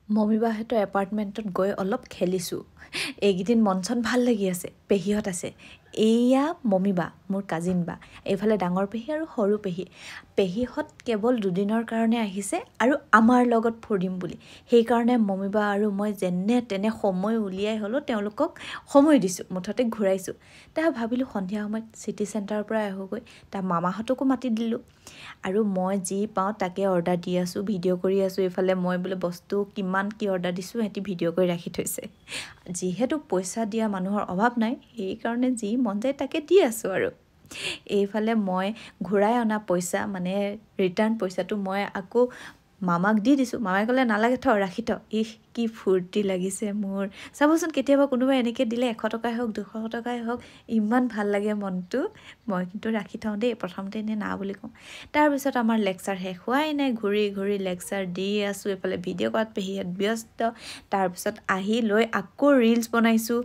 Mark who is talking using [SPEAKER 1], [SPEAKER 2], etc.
[SPEAKER 1] মমী বাহঁতৰ এপাৰ্টমেণ্টত গৈ অলপ খেলিছোঁ। এইকেইদিন মন চন ভাল লাগি আছে, পেহীহঁত আছে। এইয়া মমী বা, মোৰ কাজিন বা, এইফালে ডাঙৰ পেহী আৰু সৰু পেহী। পেহীহঁত কেৱল দুদিনৰ কাৰণে আহিছে আৰু আমাৰ লগত ফুৰিম বুলি। সেইকাৰণে মমী বা আৰু মই যেনে তেনে সময় উলিয়াই হ'লেও তেওঁলোকক সময় দিছোঁ, মুঠতে ঘূৰাইছোঁ। তাৰ ভাবিলোঁ সন্ধিয়া সময়ত চিটি চেণ্টাৰৰ পৰাই আহোঁগৈ। তাৰ মামাহঁতকো মাতি দিলোঁ আৰু মই যি পাওঁ তাকে অৰ্ডাৰ দি আছোঁ, ভিডিঅ' কৰি আছোঁ। এইফালে মই বোলে বস্তু কিমান কি অৰ্ডাৰ দিছোঁ, সিহঁতি ভিডিঅ' কৰি ৰাখি থৈছে। যিহেতু পইচা দিয়া মানুহৰ অভাৱ নাই, সেইকাৰণে যি মন যায় তাকে দি আছোঁ। আৰু এইফালে মই ঘূৰাই অনা পইচা, মানে ৰিটাৰ্ণ পইচাটো মই আকৌ মামাক দি দিছোঁ। মামাই ক'লে, নালাগে, থ, ৰাখি থ। ইহ, কি ফূৰ্তি লাগিছে মোৰ! চাবচোন, কেতিয়াবা কোনোবাই এনেকৈ দিলে, 100 টকাই হওক, 200 টকাই হওক, ইমান ভাল লাগে মনটো। মই কিন্তু ৰাখি থওঁ দেই, প্ৰথমতে এনেই না বুলি কওঁ। তাৰপিছত আমাৰ লেকচাৰ শেষ হোৱাই নাই, ঘূৰি ঘূৰি লেকচাৰ দি আছোঁ। এইফালে ভিডিঅ' কৰাত পেহীহঁত ব্যস্ত। তাৰপিছত আহি লৈ আকৌ ৰিলচ বনাইছোঁ।